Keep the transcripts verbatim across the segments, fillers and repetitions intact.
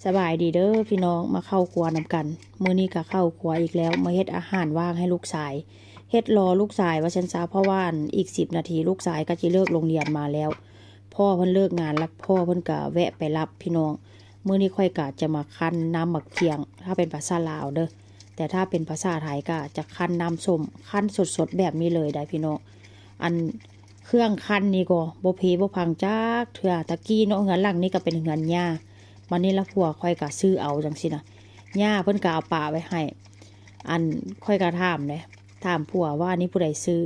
สบายดีเด้อพี่น้อง มาเข้าครัวนำกัน มื้อนี้ก็เข้าครัวอีกแล้ว มาเฮ็ดอาหารว่างให้ลูกชาย เฮ็ดรอลูกชายว่าซั่นซะ เพราะว่าอันอีกสิบนาทีลูกชายก็สิเลิกโรงเรียนมาแล้ว พ่อเพิ่นเลิกงานแล้ว พ่อเพิ่นก็แวะไปรับพี่น้อง มื้อนี้ข้อยก็จะมาคั้นน้ำหมากเคียง ถ้าเป็นภาษาลาวเด้อ แต่ถ้าเป็นภาษาไทยก็จะคั้นน้ำส้ม คั้นสดๆแบบนี้เลยได้พี่น้อง อันเครื่องคั้นนี่ก็บ่เพบ่พังจักเทื่อ ตะกี้เนาะ เฮือนหลังนี้ก็เป็นเฮือนย่า บัดนี้ละผัวข้อยก็ซื้อเอาจั่งซี้นะ ย่าเพิ่นก็เอาปะไว้ให้ อันข้อยก็ถามเด้ ถามผัวว่าอันนี้ผู้ใดซื้อ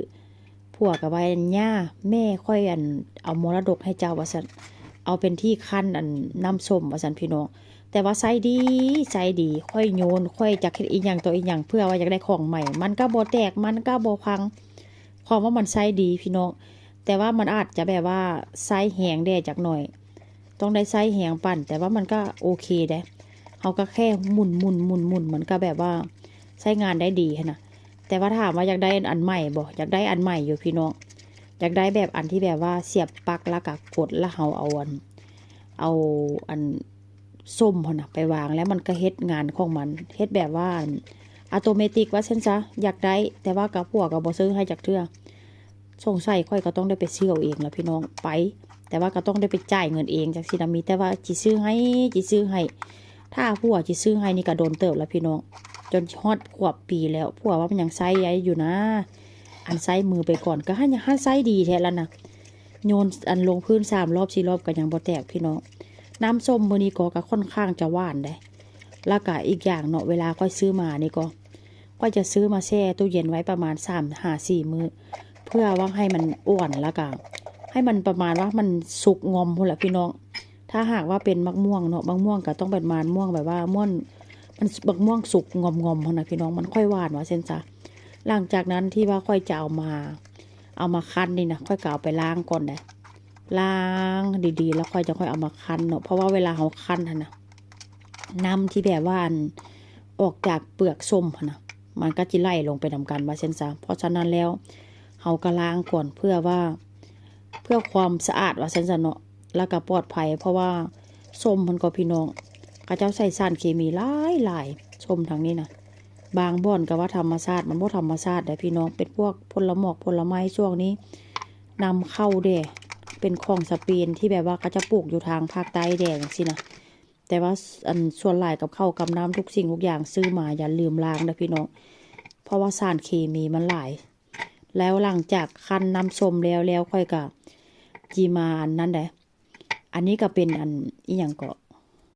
ผัวก็ว่า ย่า แม่ข้อยอันเอามรดกให้เจ้าว่าซั่น เอาเป็นที่คั้นอันน้ำส้มว่าซั่นพี่น้อง แต่ว่าใช้ดี ใช้ดี ข้อยโยน ข้อยจักเฮ็ดอีหยังต่ออีหยัง เพื่อว่าอยากได้ของใหม่ มันก็บ่แตก มันก็บ่พัง ความว่ามันใช้ดีพี่น้อง แต่ว่ามันอาจจะแบบว่าใช้แฮงแด่จักหน่อย ต้องได้ใช้แฮงปั่น แต่ว่ามันก็โอเคเด้ เฮาก็แค่หมุนๆๆๆ มันก็แบบว่าใช้งานได้ดีหั้นนะ แต่ว่าถามว่าอยากได้อันใหม่บ่ อยากได้อันใหม่อยู่พี่น้อง อยากได้แบบอันที่แบบว่าเสียบปลั๊กแล้วก็กด แล้วเฮาเอาอัน เอาอันส้มหั้นนะไปวาง แล้วมันก็เฮ็ดงานของมัน เฮ็ดแบบว่าอันอัตโนมัติว่าซั่นซะ อยากได้ แต่ว่าก็ผัวก็บ่ซื้อให้จักเทื่อ สงสัยข้อยก็ต้องได้ไปซื้อเอาเองล่ะพี่น้อง ไป แต่ว่าก็ต้องได้ไปจ่ายเงินเองจั่งซี้นะ มีแต่ว่าจิซื้อให้ จิซื้อให้ ถ้าผัวจิซื้อให้นี่ก็โดนเติบแล้วพี่น้อง จนฮอดขวบปีแล้ว ผัวว่ามันยังใช้ได้อยู่นะ อันใช้มือไปก่อน ก็หั้น หั้นใช้ดีแท้แล้วนะ โยนอันลงพื้นสามรอบสี่รอบก็ยังบ่แตกพี่น้อง น้ำส้มมื้อนี้ก็ ก็ค่อนข้างจะหวานเด้ แล้วก็อีกอย่างเนาะ เวลาข้อยซื้อมานี่ก็ ข้อยจะซื้อมาแช่ตู้เย็นไว้ประมาณสามหาสี่มื้อ เพื่อว่าให้มันอ่อน แล้วก็ให้มันประมาณว่ามันสุกงอมพู้นแหละพี่น้อง ถ้าหากว่าเป็นมะม่วงเนาะ มะม่วงก็ต้องเป็นมะม่วงแบบว่าม่วน มัน มะม่วงสุกงอมๆหั้นนะพี่น้อง มันค่อยหวานว่าซั่นซะ หลังจากนั้นที่ว่าข้อยจะเอามา เอามาคั้นนี่นะ ข้อยก็เอาไปล้างก่อนเด้ ล้างดีๆ แล้วข้อยจะค่อยเอามาคั้นเนาะ เพราะว่าเวลาเฮาคั้นหั้นนะ น้ำที่แบบว่าอันออกจากเปลือกส้มหั้นนะ มันก็จิไหลลงไปนำกันว่าซั่นซะ เพราะฉะนั้นแล้ว เฮาก็ล้างก่อนเพื่อว่า เพื่อความสะอาดว่าซั่นซะเนาะ แล้วก็ปลอดภัย เพราะว่าส้มมันก็พี่น้อง เขาเจ้าใส่สารเคมีหลายๆ ส้มทางนี้นะ บางบ่อนก็ว่าธรรมชาติ มันบ่ธรรมชาติเด้อพี่น้อง เป็นพวกผลหมอกผลไม้ช่วงนี้ นำเข้าเด้ เป็นของสเปนที่แบบว่าเขาจะปลูกอยู่ทางภาคใต้แดจั่งซี้นะ แต่ว่าอันส่วนหลายกับข้าวกับน้ำทุกสิ่งทุกอย่างซื้อมาอย่าลืมล้างเด้อพี่น้อง เพราะว่าสารเคมีมันหลาย แล้วหลังจากคั้นน้ำส้มแล้ว แล้วข้อยก็จิมาอันนั้นเด้ อันนี้ก็เป็นอันอิหยังก็